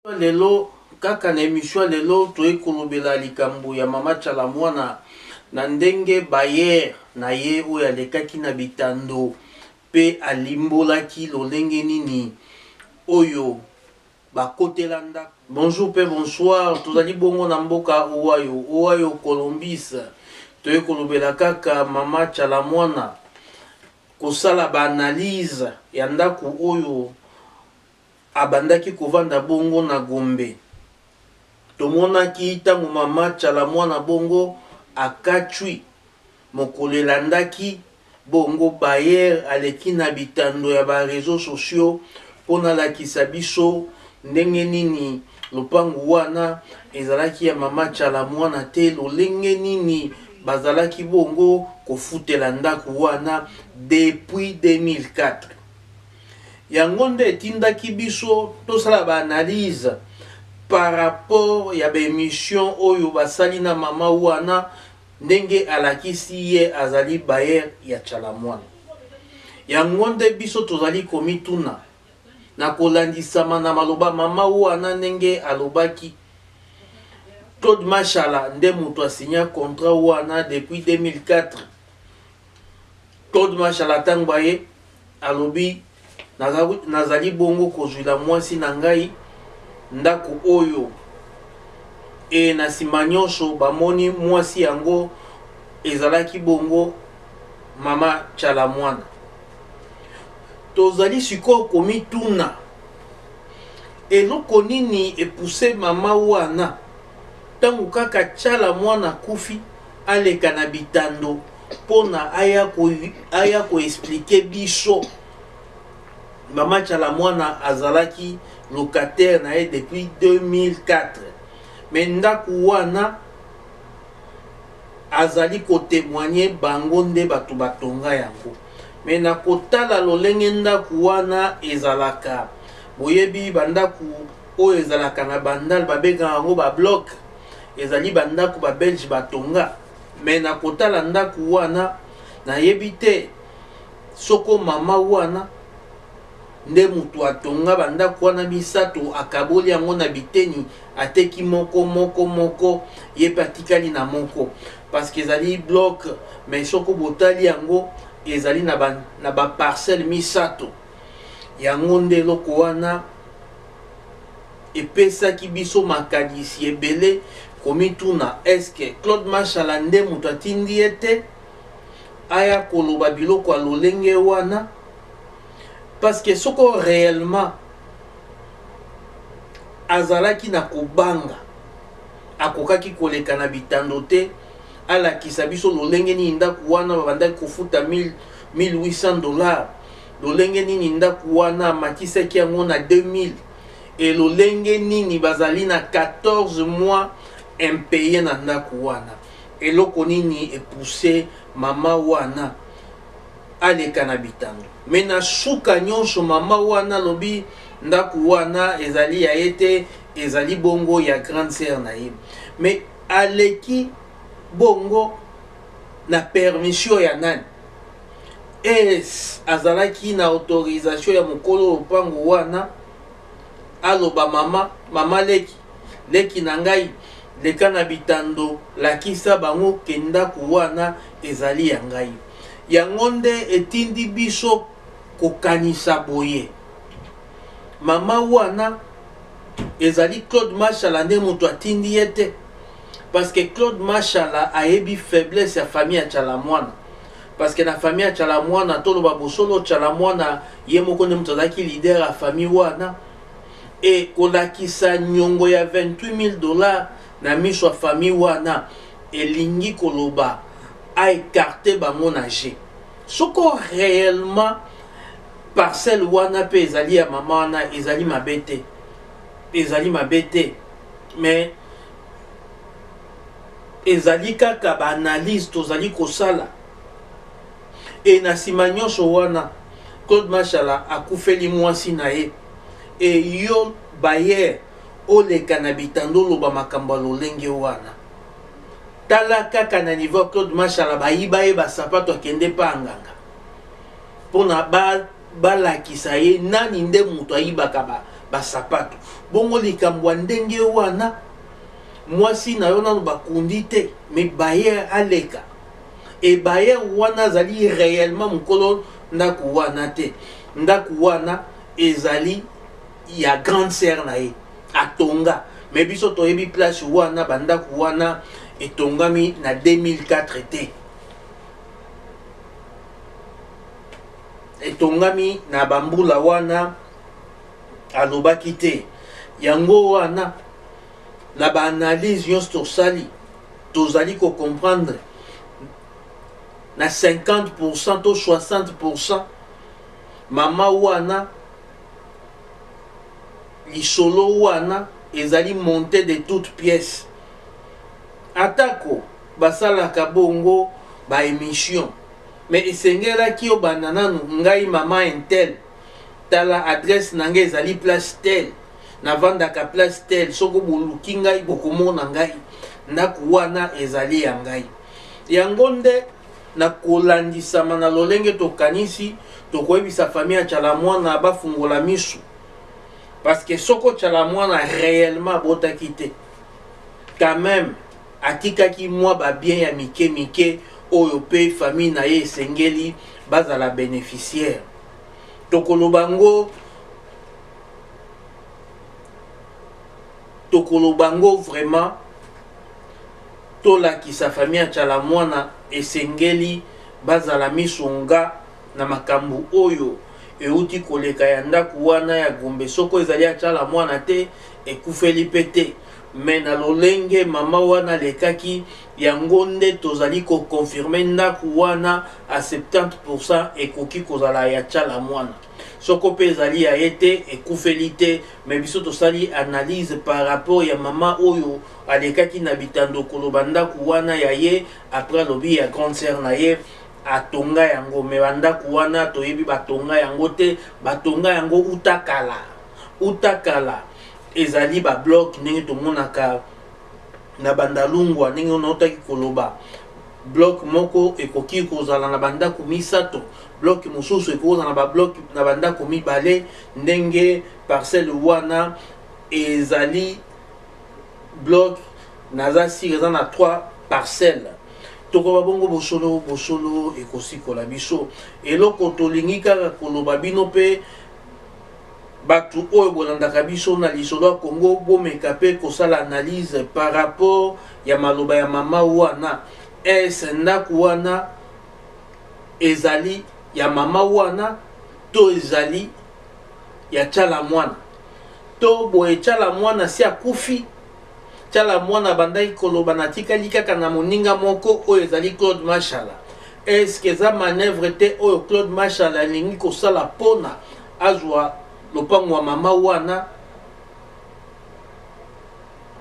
Lelo kaka na emission ya lelo toye kolobela likambo ya mama Tshala Muana na ndenge bailleur na ye oyo alekaki na bitando pe alimbolaki lolenge nini oyo bakotela ndako. Bonjour pe bonsoir, tozali bongo na mboka Ohio, Ohio Columbus. Toye kolobela kaka mama Tshala Muana kosala ba analyse ya ndako oyo Abandaki kovanda bongo na Gombe. Tomonaki tango mama Tshala Muana bongo akatshwi mokolo elandaki bongo Bayer aleki na bitando ya ba reseaux sociaux mpo nalakisa biso ndenge nini lopangu wana ezalaki ya mama Tshala Muana te, lolenge nini bazalaki bongo kofutela ndaku wana depuis 2004. Yango nde etindaki biso tosala ba analyse par rapport ya ba emission oyo basali na mama wana ndenge alakisi ye azali bailleur ya Tshala Muana. Yango nde biso tozali komituna na kolandisama na maloba mama wana ndenge alobaki Claude Mashala nde moto asigna contrat wana depuis 2004. Claude Mashala tango aye alobi nazali bongo kozwila mwasi na ngai ndako oyo e na nsima nyonso bamoni mwasi yango ezalaki bongo mama Tshala Muana. Tozali sikoyo komituna eloko nini epuse mama wana ntango kaka Tshala Muana akufi aleka na bitando pona aya ko expliquer biso mama Tshala Muana azalaki locataire na ye depuis 2004 mais ndaku wana azali ko temoigner bango nde batu batonga yango mais na kotala lolenge ndaku wana ezalaka boyebi ba ndaku oyo ezalaka na Bandal babengaka yango ba bloc ezali ba ndaku ba belge batonga Mais na kotala ndaku wana nayebi te soko mama wana nde mutu atonga ba ndaku wana misato akaboli yango na biteni ateki moko moko moko ye pe atikali na moko parce que ezali bloc mais soko botali yango ezali na ba parcelle misato yango nde eloko wana Epesaki biso makanisi ebele komituna est-ce que Claude Mashala nde moto atindi ye te aya koloba biloko ya lolenge wana? Parce que soko reellement azalaki na kobanga akokaki koleka na bitando te alakisa biso lolenge nini ndako wana babandaki kofuta 1800 dollars, lolenge nini ndako wana amatisaki yango na 2000 et lolenge nini bazali na 14 mois impaye na ndako wana. Eloko nini epousse mama wana aleka na bitando? Mais na suka nyonso mama wana alobi ndako wana ezali ya ye te, ezali bongo ya grande sœur na ye. Mais aleki bongo na permission ya nani? Es azalaki na autorisation ya mokolo lopango wana aloba mama mama leki leki na ngai leka na bitando lakisa bango ke ndako wana ezali ya ngai. Yango nde etindi biso kokanisa boye mama wana ezali Claude Mashala nde moto atindi ye te parce que Claude Mashala ayebi faiblesse ya famille ya Tshala Muana. Parce que na famille ya Tshala Muana toloba bosolo, Tshala Muana ye moko nde moto azalaki leader ya famille wana et kolakisa nyongo ya 28000 dollars na miso ya famille wana elingi koloba a écarter bango na jeu. Soko réellement parcelle wana pe ezali ya mama wana ezali mabe te, ezali mabe te, mais ezali kaka ba analyse tozali kosala. E na sima nyonso wana Claude Mashala akufeli mwasi na ye e yo bayer oleka na bitando oloba makambo ya lolenge wana. Tala kaka na niveau ya Claude Mashala bayiba ye ba sapato akende pa nganga pona balakisa ye nani nde moto ayibaka basapato. Bongo likambo ya ndenge wana, mwasi na yo nano bakundi te, mais bailleur aleka e bailleur wana azali réellement mokolo ndako wana te. Ndako wana ezali ya grande sœur na ye atonga, mais biso toyebi place wana, bandako wana etongami na 2004 te, etongami na bambula wana alobaki te. Yango wana na baanalyse nyonso tosali, tozali kocomprendre na 50% to 60% mama wana, lisolo wana ezali monté de toutes pièces. Atako basalaka bongo baémission, mais esengelaki obanda nanu: "Ngai mama un tel, tala adresse na ngai, ezali place tel, navandaka place tel, soki boluki ngai bokomona ngai, ndako wana ezali ya ngai." Yango nde na kolandisama na lolenge tokanisi, tokoyebisa famille ya Tshala Mwana bafungola miso, parce que soko Tshala Mwana réellement abotaki te, quand même atikaki mwa babien ya mike mike oyo mpe famille na ye esengeli bazala bénéficiaire. Tokoloba ngo, tokoloba ngo vraiment, tolakisa famille ya Tshala Mwana esengeli bazala misunga na makambo oyo euti koleka ya ndako wana ya Gombe. Soko ezali ya Tshala Mwana te, ekufeli mpe te, mais na lolenge mama wana alekaki, yango nde tozali koconfirmer ndako wana a 70% ekoki kozala ya Tshala Mwana. Soko mpe ezali ya ye te, ekufeli te, mais biso tosali analyse par rapport ya mama oyo alekaki na bitando koloba ndako wana ya ye, après alobi ya grande sœur na ye atonga yango. Mais bandako wana toyebi batonga yango te, batonga yango uta kala, uta kala. Ezali babloc ndenge tomonaka na Bandalungwa, ndenge naotaki koloba, bloc moko ekoki kozala na bandako misato, bloc mosusu ekoki kozala na babloc na bandako mibale. Ndenge parcelle wana ezali bloc, naza sûr eza na 3 parcelle. Tokoba bongo, bosolo, bosolo ekosikola biso. Eloko tolingi kaka koloba, bino mpe bato oyo bolandaka biso na Lisolo ya Congo, bomeka mpe kosala analyse par rapport ya maloba ya mama wana. Ese ndako wana ezali ya mama wana to ezali ya Tshala Mwana? To boye Tshala Mwana si akufi, Tshala Mwana abandaki koloba natikali kaka na moninga moko oyo ezali Claude Mashala. Est-ce eza manœuvre te oyo Claude Mashala alingi kosala mpona azwa lopango ya mama wana,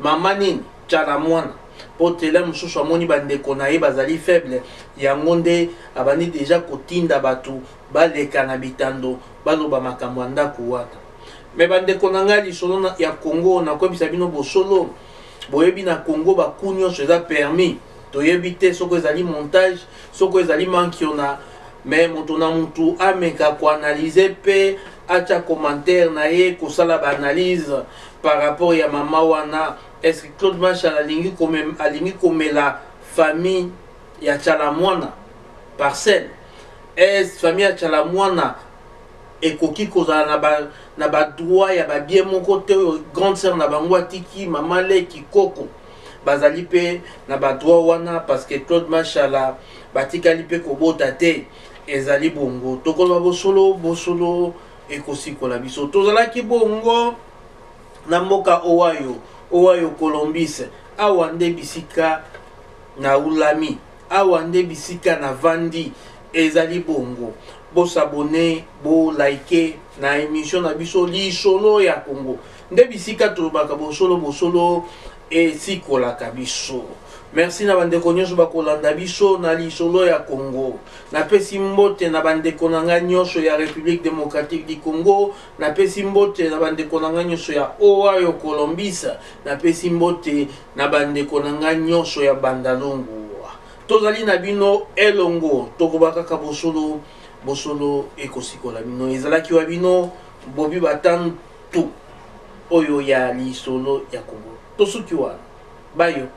mama nini, Tshala Mwana? Mpo tele mosusu amoni bandeko na ye bazali faible, yango nde abandi déjà kotinda bato baleka na bitando baloba makambo ya ndako wana. Mais bandeko na ngai, Lisolo ya Congo, nakoyebisa bino bosolo. Boyebi na Congo baku nyonso eza permis. Toyebi te soki ezali montage, soki ezali mankiona, mais moto na motu ameka koanalyser mpe atya commentaire na ye, kosala baanalyse par rapport ya mama wana. Est ce que Claude Machal alingi komela famille ya Tshala Mwana parcelle? Est famille ya Tshala Mwana ekoki kozala na badroit ya babien moko te oyo grande sœur na bango atiki, mama leki, koko bazali mpe na badroit wana? Parce que Claude Mashala batikali mpe kobota te. Ezali bongo, tokoloba bosolo, bosolo ekosikola biso. Tozalaki bongo na mboka Ohio, Ohio Columbus. Awa nde bisika naulami, awa nde bisika navandi. Ezali bongo, bos'abonner, bolike na émission na biso Lisolo ya Congo, nde bisika tolobaka bosolo, bosolo esikolaka biso. Merci na bandeko nyonso bakolanda biso na Lisolo ya Congo. Napesi mbote na bandeko na ngai nyonso ya République démocratique du Congo, napesi mbote na bandeko na ngai nyonso ya Ohio Columbus, napesi mbote na bandeko na ngai nyonso ya Bandalungu. Tozali na bino elongo, tokoba kaka bosolo, bosolo ekosikola bino. Ezalaki wa bino Bobi Batantu. oyo ya Lisolo ya Congo. Tosuki wana. Bayo.